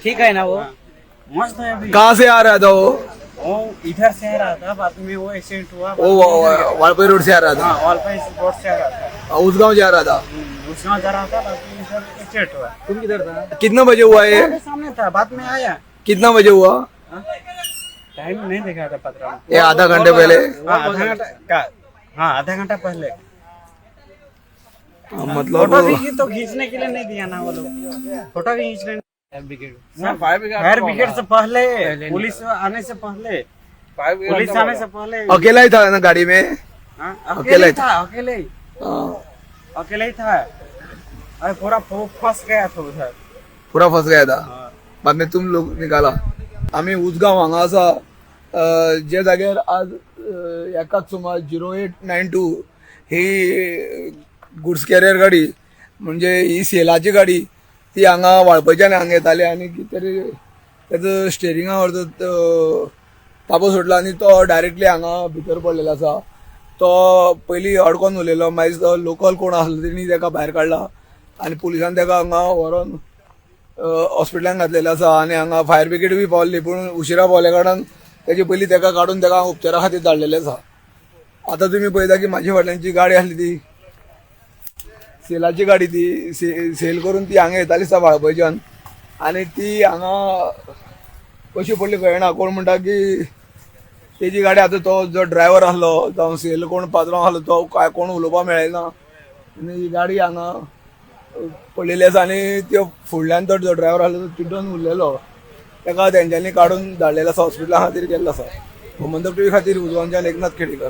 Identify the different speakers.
Speaker 1: ठीक है ना वो? मस्त है अभी।
Speaker 2: कहाँ से आ रहा था वो?
Speaker 1: वो इधर से आ रहा था, बाद में वो एक्सीडेंट हुआ।
Speaker 2: वो वालपोई रोड से आ रहा था?
Speaker 1: हाँ, वालपाई रोड से आ रहा था।
Speaker 2: उसगांव जा रहा था?
Speaker 1: उसगांव जा रहा था, बाद में इधर एक्सीडेंट हुआ। तुम किधर था?
Speaker 2: कितना बजे हुआ ये?
Speaker 1: मेरे सामने था, बाद में आया।
Speaker 2: कितना बजे हुआ?
Speaker 1: टाइम नहीं देखा था पतरा।
Speaker 2: ये आधा घंटे पहले?
Speaker 1: हाँ, आधा घंटा का, हाँ, आधा घंटा पहले।
Speaker 2: मतलब
Speaker 1: फोटो भी तो खींचने के लिए नहीं दिया ना वो लोग, फोटो भी खींचने। फायर ब्रिगेड से पहले, पुलिस आने से पहले, पुलिस आने से पहले।
Speaker 2: अकेला ही था ना गाड़ी में?
Speaker 1: हाँ,
Speaker 2: अकेला
Speaker 1: अकेले
Speaker 2: ही
Speaker 1: ही था, अकेले ही।
Speaker 2: हाँ,
Speaker 1: अकेले ही था। अरे, पूरा फंस गया था उधर।
Speaker 2: पूरा फस गया था?
Speaker 1: हाँ।
Speaker 2: बाद में तुम लोग निकाला। आमी उसगांव हांगा आसा, जे जाग्यार आज एकाच सुमार 0892 ही गुड्स कॅरियर गाडी, म्हणजे ही सेलाची गाडी, ती हांगा वाळपयच्यान हांगा येताली आनी कितें तरी तेजो स्टेरिंगा वरतो ताबो सोडला आनी तो डायरेक्टली हांगा भितर पडलेलो आसा। तो पयलीं अडकोन उरलेलो, मागीर तो लोकल कोण आसलो तेणी तेका भायर काडला आनी पुलिसान तेका हांगा व्हरोन हॉस्पिटलान घातलेलें आसा। आनी हांगा फायर ब्रिगेड बी पावल्ली, पूण उशिरा पावल्या कारणान तेजे पयलीं तेका काडून तेका उपचारा खातीर धाडलेलें आसा। आतां तुमी पळयता की म्हाजे फाटल्यान जी गाडी आसली ती सेलाची गाडी, ती सेल करून ती हांगा येताली दिसता वाळपयच्यान आनी ती हांगा कशी पडली कळना। कोण म्हणटा की तेजी गाडी, आतां तो जो ड्रायव्हर आसलो जावं सेल कोण पात्रांव आसलो तो काय कोण उलोवपाक मेळना। आनी ही गाडी हांगा पडलेली आसा आनी त्यो फुडल्यान तो जो ड्रायव्हर आसलो तो चिड्डून उरलेलो, तेका तेंच्यांनी काडून धाडलेलो आसा, हॉस्पिटला खातीर गेल्लो आसा। गोमंतक टीव्ही खातीर उजवानच्यान एकनाथ खेडेकर।